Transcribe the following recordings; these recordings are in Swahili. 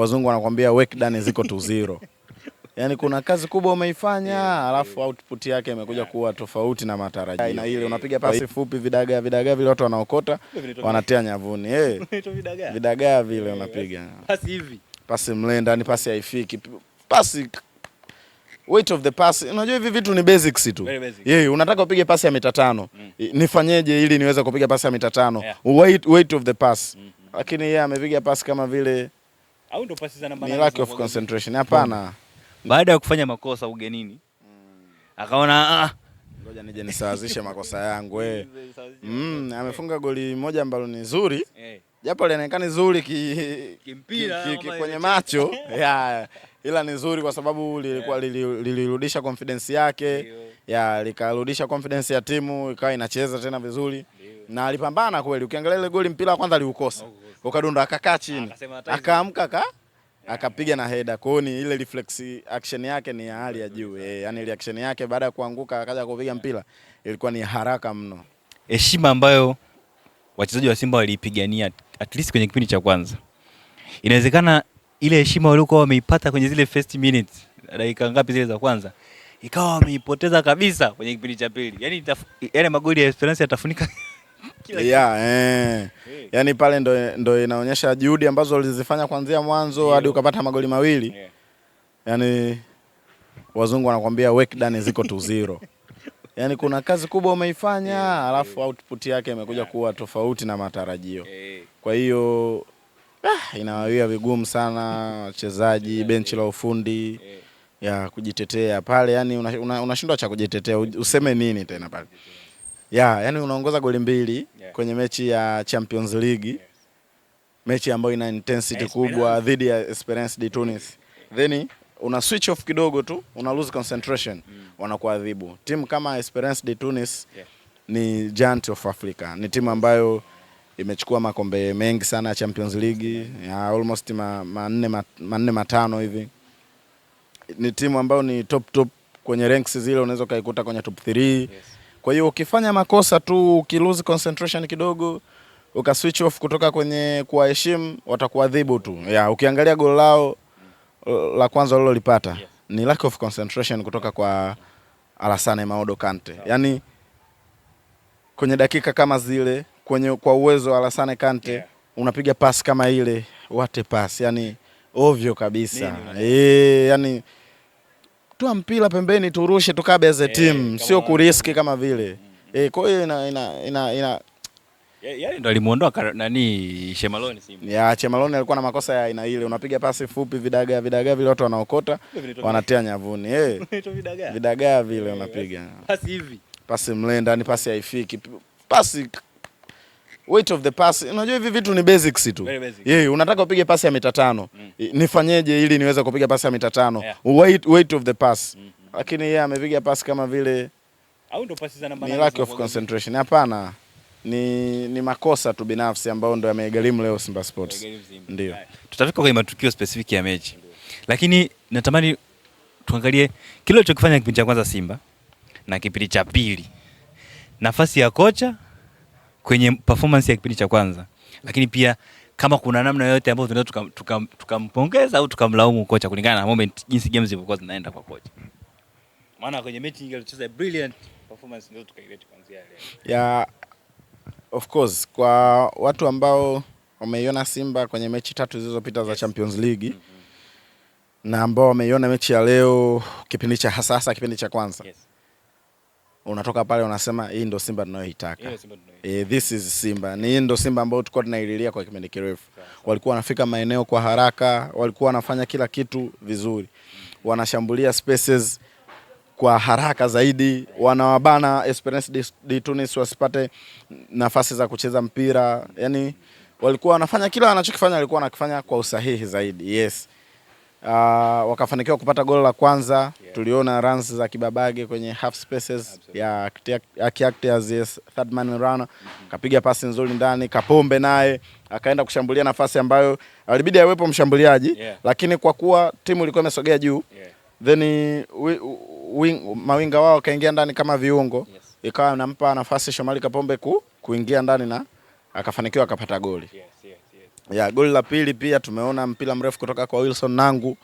Wazungu wanakwambia work done is equal to zero. Yaani kuna kazi kubwa umeifanya, alafu output yake imekuja kuwa tofauti na matarajio. Na ile unapiga pasi fupi, vidagaa vidagaa vile watu wanaokota wanatia nyavuni. Eh, vidagaa vile unapiga. Pasi hivi. Pasi mlenda, yani pasi haifiki. Pasi, weight of the pass. Unajua hivi vitu ni basics tu. Very basic. Yeah, unataka upige pasi ya mita 5. Nifanyeje ili niweze kupiga pasi ya mita 5? Weight of the pass. Lakini yeye amepiga pasi kama vile Au ndo pasi za namba ni 8 lack of zinakuwa concentration. Hapana. Baada ya kufanya makosa ugenini, akaona, ah, Ngoja nije nisawazishe makosa yangu eh. Amefunga goli moja ambalo ni zuri. Japo linaonekana zuri Kimpira, kama kwenye ile macho ya, ila ni zuri kwa sababu lilikuwa lilirudisha confidence yake, ya, likarudisha confidence ya timu, ikawa inacheza tena vizuri na alipambana kweli. Ukiangalia ile goli, mpira wa kwanza aliukosa, ukadunda, akakaa chini, Akasema hata hizi- akaamka, akapiga na header. Kwa hiyo ni ile reflex action yake ni ya hali ya juu eh, yani reaction yake baada ya kuanguka akaja kupiga mpira ilikuwa ni haraka mno. Heshima ambayo wachezaji wa Simba waliipigania at least kwenye kipindi cha kwanza, inawezekana ile heshima waliokuwa wameipata kwenye zile first minutes, dakika ngapi zile za kwanza, ikawa wameipoteza kabisa kwenye kipindi cha pili. Yani yale magoli ya Esperance yatafunika kila Yeah, eh. Yani pale ndo inaonyesha juhudi ambazo walizifanya kuanzia mwanzo hadi ukapata magoli mawili. Yani wazungu wanakwambia work done is equal to zero. Yani kuna kazi kubwa umeifanya, alafu output yake imekuja kuwa tofauti na matarajio. Kwa hiyo inawawia vigumu sana wachezaji, benchi la ufundi ya kujitetea pale, yani unashindwa cha kujitetea, useme nini tena pale? Ya, yani unaongoza goli 2 kwenye mechi ya Champions League, mechi ambayo ina intensity kubwa dhidi ya Esperance de Tunis, then una switch off kidogo tu, una lose concentration, wanakuadhibu. Timu kama Esperance de Tunis ni giant of Africa, ni timu ambayo imechukua makombe mengi sana ya Champions League ya almost manne matano hivi. Ni timu ambayo ni top top kwenye ranks zile, unaweza ukaikuta kwenye top 3. Kwa hiyo ukifanya makosa tu, ukilose concentration kidogo, uka switch off kutoka kwenye kuwaheshimu, watakuadhibu tu. Ya, ukiangalia goli lao la kwanza walilolipata ni lack of concentration kutoka kwa Alassane Maodo Kante. Yaani kwenye dakika kama zile, kwenye kwa uwezo wa Alassane Kante, unapiga pass kama ile, what a pass, yani ovyo kabisa. Nini? Eh, yani toa mpira pembeni turushe tukabe as a team, kama sio kuriski kama vile. Eh, kwa hiyo ina Yale ndo alimuondoa nani, Che Malone Simba. Ya, Che Malone alikuwa na makosa ya aina ile, unapiga pasi fupi, vidagaa vidagaa vile watu wanaokota wanatia nyavuni. Eh, vidagaa vile unapiga. Pasi hivi. Pasi mlenda, yani pasi haifiki. Pasi, weight of the pass. Unajua hivi vitu ni basics tu. Very basic. Yeah, unataka upige pasi ya mita 5. Nifanyeje ili niweze kupiga pasi ya mita 5? Weight of the pass. Lakini yeye amepiga pasi kama vile Au ndo pasi za namba ni 8 lack of zinakuwa concentration. Hapana. Ni makosa tu binafsi ambayo ndo yamegharimu leo Simba Sports. Ndio. Tutafika kwenye matukio specific ya mechi, lakini natamani tuangalie kile alichokifanya kipindi cha kwanza Simba na kipindi cha pili, nafasi ya kocha kwenye performance ya kipindi cha kwanza, lakini pia kama kuna namna yoyote ambayo tunaweza tukampongeza au tukamlaumu kocha kulingana na moment jinsi games zilivyokuwa zinaenda kwa kocha. Maana kwenye mechi nyingi alicheza brilliant performance, ndio tukaileta kuanzia leo. Ya, of course kwa watu ambao wameiona Simba kwenye mechi tatu zilizopita za Champions League na ambao wameiona mechi ya leo kipindi cha hasa hasa kipindi cha kwanza, unatoka pale unasema hii ndo Simba tunayoitaka. Hiyo Simba tunayoitaka. Eh, this is Simba. Ni hii ndo Simba ambayo tulikuwa tunaililia kwa kipindi kirefu. Walikuwa wanafika maeneo kwa haraka, walikuwa wanafanya kila kitu vizuri. Wanashambulia spaces kwa haraka zaidi, wanawabana Esperance de Tunis wasipate nafasi za kucheza mpira. Yani walikuwa wanafanya kila wanachokifanya, walikuwa wanakifanya kwa usahihi zaidi. Yes. Wakafanikiwa kupata goli la kwanza. Tuliona runs za Kibabage kwenye half spaces ya akiact as yes, third man runner, kapiga pasi nzuri ndani. Kapombe naye akaenda kushambulia nafasi ambayo alibidi awepo mshambuliaji, lakini kwa kuwa timu ilikuwa imesogea juu, then mawinga wao wakaingia ndani kama viungo, ikawa nampa nafasi Shomari Kapombe kuingia ndani na akafanikiwa akapata goli. Ya goli la pili pia tumeona mpira mrefu kutoka kwa Wilson Nangu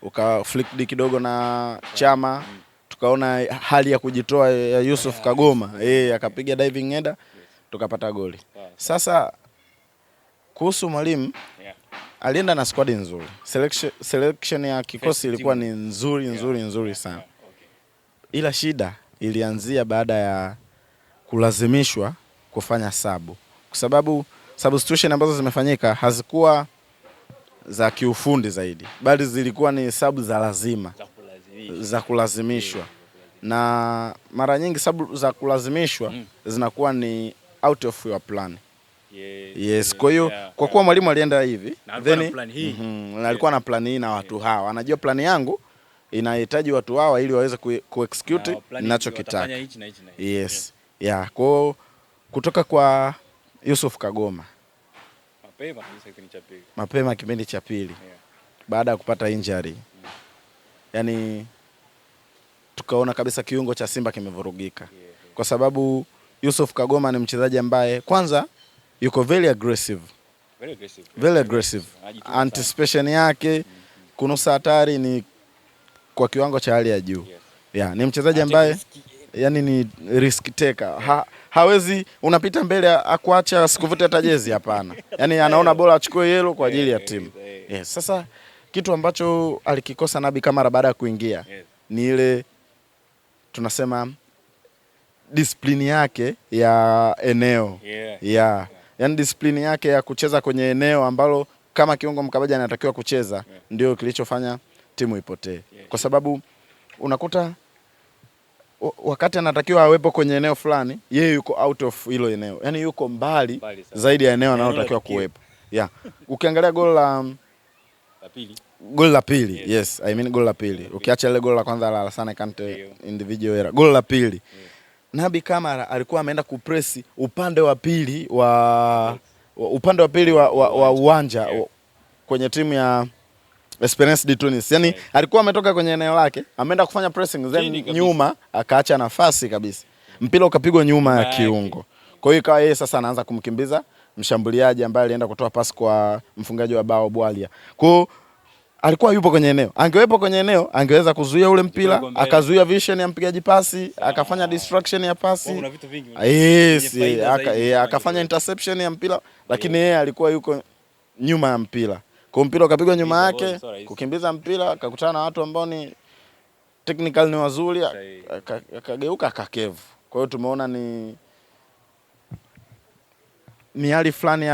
uka flicked kidogo na Chama, tukaona hali ya kujitoa ya Yusuf Kagoma, akapiga diving header, tukapata goli. Sasa kuhusu mwalimu, alienda na squad nzuri. Selection ya kikosi ilikuwa ni nzuri nzuri nzuri sana. Ila shida ilianzia baada ya kulazimishwa kufanya sabu, kwa sababu substitution ambazo zimefanyika hazikuwa za kiufundi zaidi, bali zilikuwa ni sabu za lazima, za kulazimishwa. Na mara nyingi sabu za kulazimishwa zinakuwa ni out of your plan. Yes, kwa hiyo kwa kuwa mwalimu alienda hivi, then na alikuwa na plan hii na watu hawa. Anajua plan yangu inahitaji watu hawa ili waweze ku execute ninachokitaka. Yes. Yeah, kwa kutoka kwa Yusuf Kagoma mapema kipindi cha pili baada ya kupata injury. Yaani tukaona kabisa kiungo cha Simba kimevurugika. Kwa sababu Yusuf Kagoma ni mchezaji ambaye kwanza yuko very aggressive. Very aggressive. Anticipation yake kunusa hatari ni kwa kiwango cha hali ya juu. Yeah, ni mchezaji ambaye yani ni risk taker. Hawezi unapita mbele akuacha asikuvute hata jezi, hapana. Yani anaona bora achukue yellow kwa ajili ya timu. Yes, sasa kitu ambacho alikikosa Nabi Kamara baada ya kuingia ni ile tunasema discipline yake ya eneo. Yeah. Yani discipline yake ya kucheza kwenye eneo ambalo kama kiungo mkabaji anatakiwa kucheza, ndio kilichofanya timu ipotee. Kwa sababu unakuta wakati anatakiwa awepo kwenye eneo fulani, yeye yuko out of hilo eneo. Yani yuko mbali zaidi ya eneo analotakiwa kuwepo. Yeah. Ukiangalia goli la pili. Goli la pili. Yes, I mean goli la pili. Ukiacha ile goli la kwanza la Alassane Kante individual error. Goli la pili. Nabi Kamara alikuwa ameenda kupress upande wa pili wa wa uwanja kwenye timu ya Esperance de Tunis. Yani alikuwa ametoka kwenye eneo lake, ameenda kufanya pressing then nyuma akaacha nafasi kabisa. Mpira ukapigwa nyuma ya kiungo. Kwa hiyo ikawa yeye sasa anaanza kumkimbiza mshambuliaji ambaye alienda kutoa pasi kwa mfungaji wa bao Bwalia. Kwa hiyo alikuwa yupo kwenye eneo. Angewepo kwenye eneo, angeweza kuzuia ule mpira, akazuia vision ya mpigaji pasi, akafanya distraction ya pasi. Kuna vitu vingi. Yes, akafanya interception ya mpira, lakini yeye alikuwa yuko nyuma ya mpira. Kwa mpira ukapigwa nyuma yake, kukimbiza mpira, akakutana na watu ambao ni technical ni wazuri, akageuka akakevu. Kwa hiyo tumeona ni hali fulani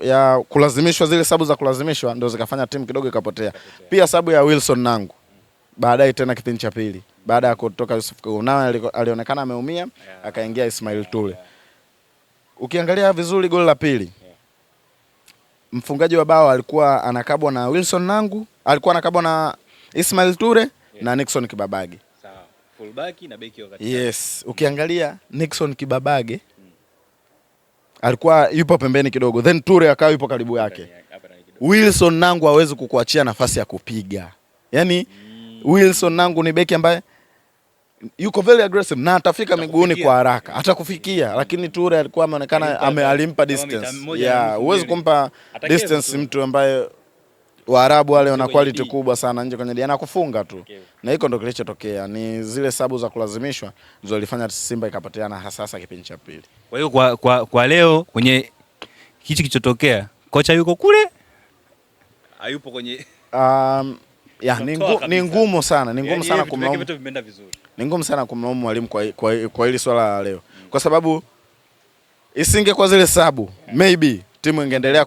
ya kulazimishwa, zile sabu za kulazimishwa ndio zikafanya timu kidogo ikapotea. Pia sabu ya Wilson Nangu baadaye tena kipindi cha pili baada ya kutoka Yusuf Kagoma alionekana ameumia, akaingia Ismail Tule. Ukiangalia vizuri goli la pili, mfungaji wa bao alikuwa anakabwa na Wilson Nangu, alikuwa anakabwa na Ismail Ture na Nixon Kibabage. Sawa. Fullback na beki wa katikati. Yes, ukiangalia Nixon Kibabage alikuwa yupo pembeni kidogo, then Ture akawa yupo karibu yake. Wilson Nangu hawezi kukuachia nafasi ya kupiga. Yaani Wilson Nangu ni beki ambaye yuko very aggressive na atafika miguuni kwa haraka, atakufikia, lakini Ture alikuwa ameonekana alimpa distance. Yeah, huwezi kumpa distance mtu ambaye Waarabu wale wana quality kubwa sana nje kwenye diana kufunga tu. Na hiko ndo kilichotokea. Ni zile sabu za kulazimishwa ndizo zilifanya Simba ikapoteana hasa kipindi cha pili. Kwa hiyo kwa leo kwenye hichi kilichotokea, kocha yuko kule? Hayupo kwenye ni ngumu sana, ni ngumu sana kumlaumu. Ni ngumu sana kumlaumu mwalimu kwa hili swala la leo. Kwa sababu isingekuwa zile sabu, maybe timu ingeendelea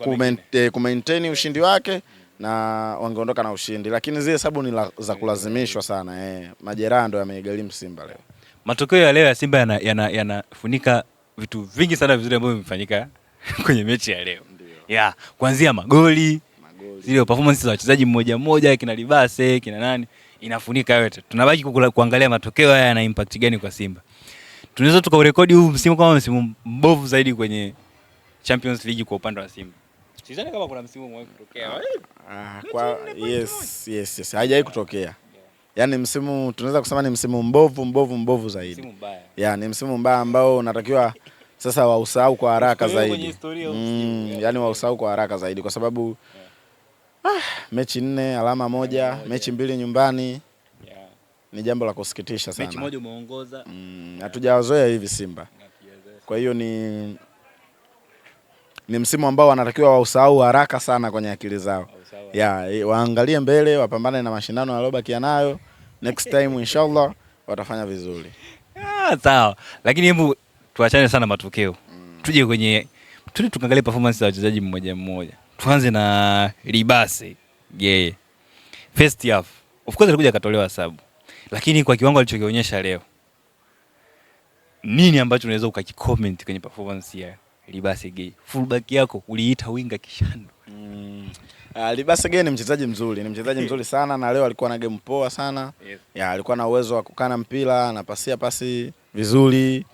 kumaintain ushindi wake na wangeondoka na ushindi, lakini zile sabu ni za kulazimishwa sana. Majeraha ndo yamegharimu Simba leo. Matokeo ya leo ya Simba yanafunika vitu vingi sana vizuri ambavyo vimefanyika kwenye mechi ya leo. Yeah, kuanzia magoli, zile performance za wachezaji mmoja mmoja, kina Libase, kina nani, inafunika yote. Tunabaki kuangalia matokeo haya yana impact gani kwa Simba. Tunaweza tukaurekodi huu msimu kama msimu mbovu zaidi kwenye Champions League kwa upande wa Simba. Sidhani kama kuna msimu mmoja kutokea. Yes, haijawahi kutokea. Yaani msimu tunaweza kusema ni msimu mbovu zaidi. Msimu mbaya. Yeah, ni msimu mbaya ambao unatakiwa Sasa wausahau kwa haraka zaidi. Yani wausahau kwa haraka zaidi kwa sababu mechi 4 alama 1, mechi 2 nyumbani. Ni jambo la kusikitisha sana. Mechi moja umeongoza. Hatujawazoea hivi Simba. Kwa hiyo ni msimu ambao wanatakiwa wausahau haraka sana kwenye akili zao. Waangalie mbele, wapambane na mashindano yaliyobakia nayo. Next time inshallah watafanya vizuri. Sawa. Lakini hebu tuachane sana matokeo. Tuje kwenye tukaangalie performance za wachezaji mmoja mmoja. Tuanze na Libase. Yeah. First half. Of course alikuja akatolewa sabu. Lakini kwa kiwango alichokionyesha leo, nini ambacho unaweza ukakicomment kwenye performance ya Libase Gay? Fullback yako uliita winga kishando. Libase Gay ni mchezaji mzuri, ni mchezaji mzuri sana na leo alikuwa na game poa sana. Yes. Alikuwa na uwezo wa kukana mpira, anapasia pasi vizuri.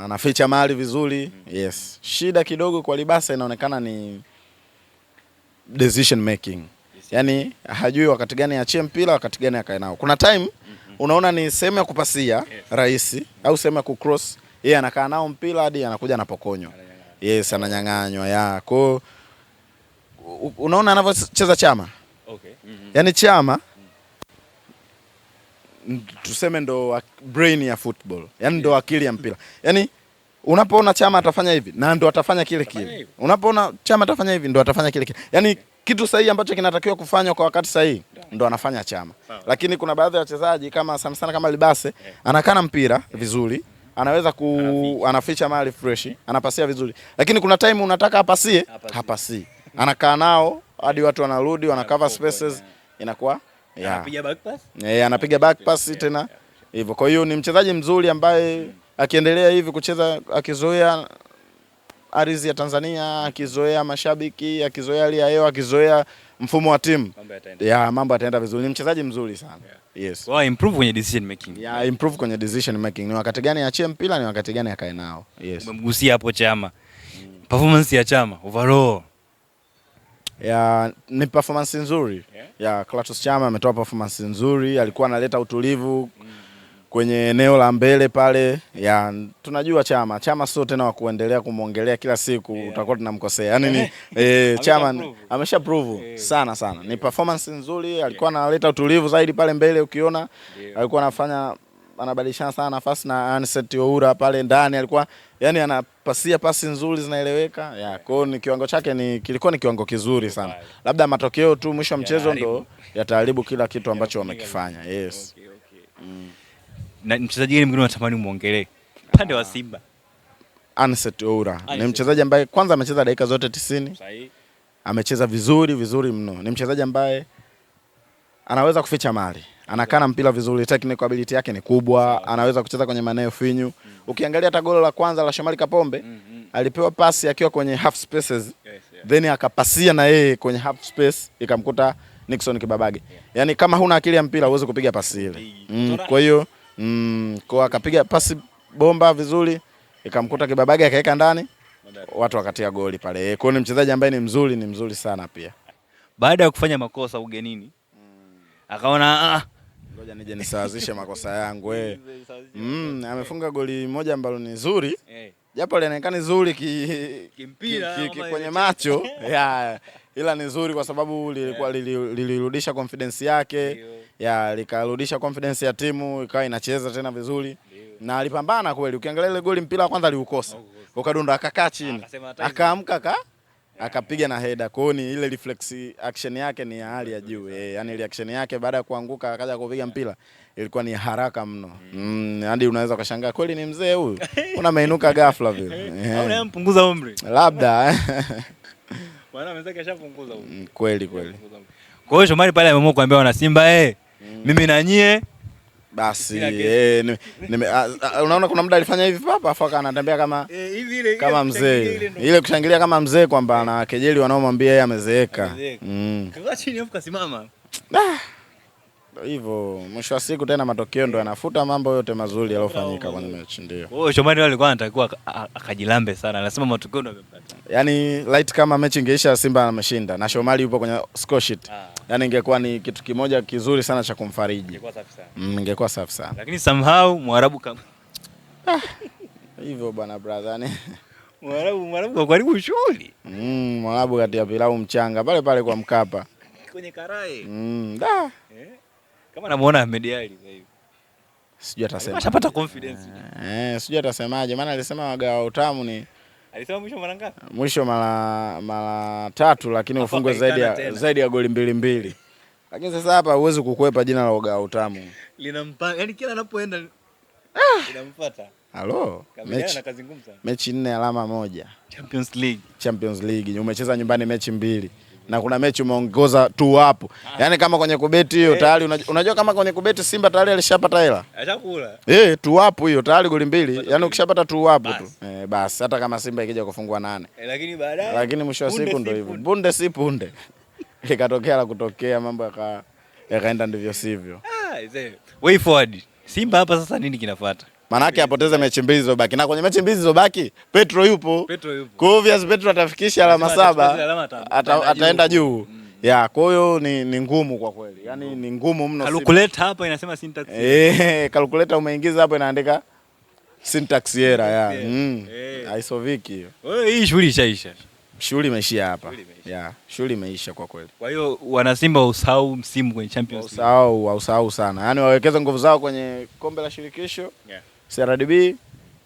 Anaficha mali vizuri. Yes. Shida kidogo kwa Libase inaonekana ni decision making. Yaani hajui wakati gani aachie mpira, wakati gani akae nao. Kuna time unaona ni sehemu ya kupasia rahisi au sehemu ya kucross, yeye anakaa nao mpira hadi anakuja anapokonywa. Yes, ananyang'anywa. Kwa unaona anavyocheza Chama. Okay. Yaani Chama tuseme ndo brain ya football. Yaani ndo akili ya mpira. Yaani unapoona Chama atafanya hivi na ndo atafanya kile kile. Unapoona Chama atafanya hivi ndo atafanya kile kile. Yaani kitu sahihi ambacho kinatakiwa kufanywa kwa wakati sahihi ndo anafanya Chama. Lakini kuna baadhi ya wachezaji kama sana sana kama Libase anakaa na mpira vizuri, anaweza anaficha mali fresh, anapasia vizuri. Lakini kuna time unataka apasie, hapasi. Anakaa nao hadi watu wanarudi, wana cover spaces, inakuwa anapiga back pass. Anapiga back pass tena hivyo. Kwa hiyo ni mchezaji mzuri ambaye akiendelea hivi kucheza, akizoea ardhi ya Tanzania, akizoea mashabiki, akizoea hali ya hewa, akizoea mfumo wa timu, mambo yataenda vizuri. Ni mchezaji mzuri sana. Yes. Well, improve kwenye decision making. Improve kwenye decision making. Ni wakati gani aachie mpira, ni wakati gani akae nao. Yes. Umemgusia hapo Chama. Performance ya Chama overall. Ni performance nzuri. Clatous Chama ametoa performance nzuri, alikuwa analeta utulivu kwenye eneo la mbele pale. Tunajua Chama sio tena wa kuendelea kumuongelea kila siku, utakuwa tunamkosea. Yaani ni Chama amesha prove sana sana. Ni performance nzuri, alikuwa analeta utulivu zaidi pale mbele ukiona. Alikuwa anafanya, anabadilishana sana nafasi na Anset Oura pale ndani, alikuwa yani anapasia pasi nzuri zinaeleweka. Kwa hiyo ni kiwango chake kilikuwa ni kiwango kizuri sana. Labda matokeo tu mwisho wa mchezo ndo yataharibu kila kitu ambacho wamekifanya. Yes. Na mchezaji gani mwingine unatamani muongelee pande wa Simba? Anset Oura ni mchezaji ambaye kwanza amecheza dakika zote 90. Amecheza vizuri vizuri mno. Ni mchezaji ambaye anaweza kuficha mali. Anakaa na mpira vizuri, technical ability yake ni kubwa, anaweza kucheza kwenye maeneo finyu. Ukiangalia hata goli la kwanza la Shomari Kapombe, alipewa pasi akiwa kwenye half spaces, then akapasia na yeye kwenye half space ikamkuta Nixon Kibabage. Yaani kama huna akili ya mpira huwezi kupiga pasi ile. Kwa hiyo kwa akapiga pasi bomba vizuri ikamkuta Kibabage akaweka ndani, watu wakatia goli pale. Kwa hiyo ni mchezaji ambaye ni mzuri, ni mzuri sana pia. Baada ya kufanya makosa ugenini, akaona ngoja nije nisawazishe makosa yangu. Amefunga goli moja ambalo ni zuri. Japo linaonekana zuri kimpira kwenye macho. Ila ni zuri kwa sababu lilikuwa lilirudisha confidence yake. Likarudisha confidence ya timu, ikawa inacheza tena vizuri. Na alipambana kweli. Ukiangalia ile goli mpira kwanza aliukosa. Ukadunda akakaa chini. Akaamka akapiga na header. Kwa hiyo ni ile reflex action yake ni ya hali ya juu. Yaani reaction yake baada ya kuanguka akaja kupiga mpira ilikuwa ni haraka mno. Hadi unaweza kushangaa kweli ni mzee huyu. Unameinuka ghafla vile. Au unampunguza umri. Labda. Bwana mwenzake ashapunguza umri. Kweli kweli. Kwa hiyo Shomari pale ameamua kuambia wana Simba mimi na nyie basi. Unaona kuna muda alifanya hivi papa afu anatembea kama kama mzee. Ile kushangilia kama mzee kwamba ana kejeli wanaomwambia yeye amezeeka. Kakaa chini afu kasimama. Hivyo mwisho wa siku tena matokeo ndo yanafuta mambo yote mazuri yaliyofanyika kwenye mechi, ndio. Kwa hiyo Shomari alikuwa anatakiwa akajilambe sana. Anasema matokeo ndo yamepata. Yaani light kama mechi ingeisha Simba ameshinda na Shomari yupo kwenye score sheet. Yaani ingekuwa ni kitu kimoja kizuri sana cha kumfariji. Ingekuwa safi sana. Ingekuwa safi sana. Lakini somehow Mwarabu kama Hivyo bwana brother ni Mwarabu kwa karibu shughuli. Mwarabu kati ya pilau mchanga pale pale kwa Mkapa. Kwenye karai. Da. Kama namuona Ahmed Ally sasa hivi. Sijui atasema. Ashapata confidence. Sijui atasemaje, maana alisema wagawa utamu ni Alisema mwisho mara ngapi? Mwisho mara 3, lakini ufungwe zaidi ya goli 2-2. Lakini sasa hapa huwezi kukwepa jina la ugawa utamu. Linampa, yani kila anapoenda linamfuata. Halo, mechi 4 alama 1. Champions League. Champions League. Umecheza nyumbani mechi 2. Na kuna mechi umeongoza 2 hapo. Yaani kama kwenye kubeti hiyo tayari unajua kama kwenye kubeti Simba tayari alishapata hela. Ashakula. 2 hapo hiyo tayari goli 2. Yaani ukishapata 2 hapo tu. Basi hata kama Simba ikija kufungwa 8. Lakini baadaye lakini mwisho wa siku ndio hivyo. Punde si punde. Ikatokea la kutokea, mambo yakaenda ndivyo sivyo. Way forward. Simba hapa sasa nini kinafuata? Manake apoteze mechi 2 zilizobaki. Na kwenye mechi 2 zilizobaki Petro yupo. Kwa hiyo obvious Petro atafikisha alama 7, ataenda juu. Ya, kwa hiyo ni ngumu kwa kweli. Yaani ni ngumu mno. Calculator hapa inasema syntax. Calculator umeingiza hapo inaandika syntax error ya. Haisoviki hiyo. Wewe hii shughuli ishaisha. Shughuli imeishia hapa. Ya, shughuli imeisha kwa kweli. Kwa hiyo wana Simba usahau msimu kwenye Champions League. Usahau sana. Yaani wawekeze nguvu zao kwenye kombe la shirikisho. CRDB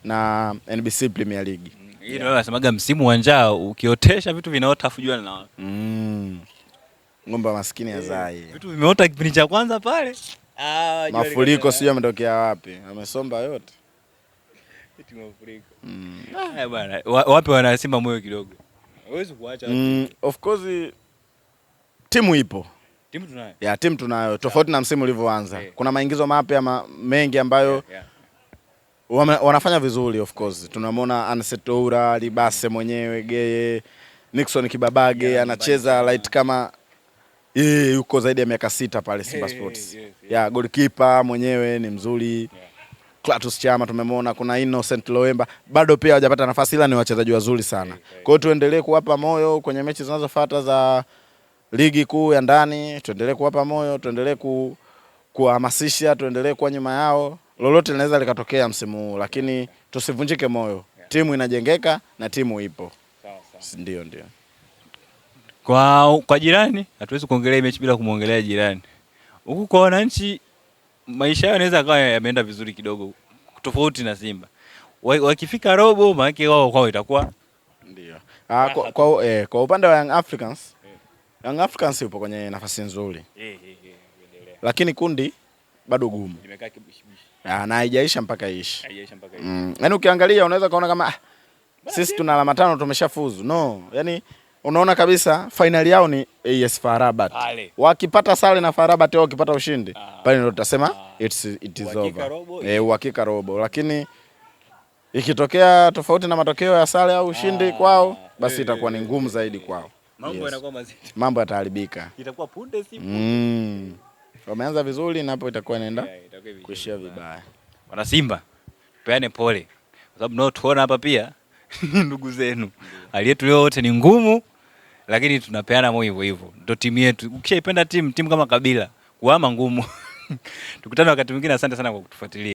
na NBC Premier League. Hii ndio wanasemaga msimu wa njaa ukiotesha vitu vinaota afu jua na. Ng'ombe maskini azai. Vitu vimeota kipindi cha kwanza pale. Mafuriko sijui yametokea wapi. Amesomba yote. Eti mafuriko. Bwana, wapi wana Simba moyo kidogo. Huwezi kuacha. Of course timu ipo. Timu tunayo. Ya, timu tunayo. Tofauti na msimu ulivyoanza. Kuna maingizo mapya mengi ambayo wanafanya vizuri of course. Tunamwona Ansetoura, Libase mwenyewe, Geye, Nixon Kibabage anacheza light kama yeye yuko zaidi ya miaka 6 pale Simba Sports. Ya, goalkeeper mwenyewe ni mzuri. Clatous Chama tumemwona, kuna Innocent Loemba bado pia hawajapata nafasi, ila ni wachezaji wazuri sana. Kwa hiyo tuendelee kuwapa moyo kwenye mechi zinazofuata za ligi kuu ya ndani, tuendelee kuwapa moyo, tuendelee kuhamasisha, tuendelee kuwa nyuma yao. Lolote linaweza likatokea msimu huu, lakini tusivunjike moyo. Timu inajengeka na timu ipo. Ndio. Kwa jirani hatuwezi kuongelea mechi bila kumuongelea jirani. Huku kwa wananchi maisha yao yanaweza kawa yameenda vizuri kidogo tofauti na Simba. Wakifika robo maana wao kwao itakuwa ndio. Kwa upande wa Young Africans, Young Africans yupo kwenye nafasi nzuri. Lakini kundi bado gumu. Limekaa kibishibishi. Na haijaisha mpaka iishi. Haijaisha mpaka iishi. Yaani ukiangalia unaweza kaona kama sisi tuna alama 5 tumeshafuzu. No, yaani unaona kabisa finali yao ni AS FAR Rabat. Wakipata sare na FAR Rabat au wakipata ushindi, pale ndio tutasema it is over. Uhakika robo. Lakini ikitokea tofauti na matokeo ya sare au ushindi kwao, basi itakuwa ni ngumu zaidi kwao. Mambo yanakuwa mazito. Mambo yataharibika. Itakuwa punde si punde. Wameanza vizuri na hapo itakuwa inaenda kuishia vibaya. Wana Simba, peane pole. Kwa sababu nao tuona hapa pia ndugu zenu. Hali yetu leo wote ni ngumu, lakini tunapeana moyo hivyo hivyo. Ndio timu yetu. Ukishaipenda timu kama kabila, kuhama ngumu. Tukutane wakati mwingine. Asante sana kwa kutufuatilia.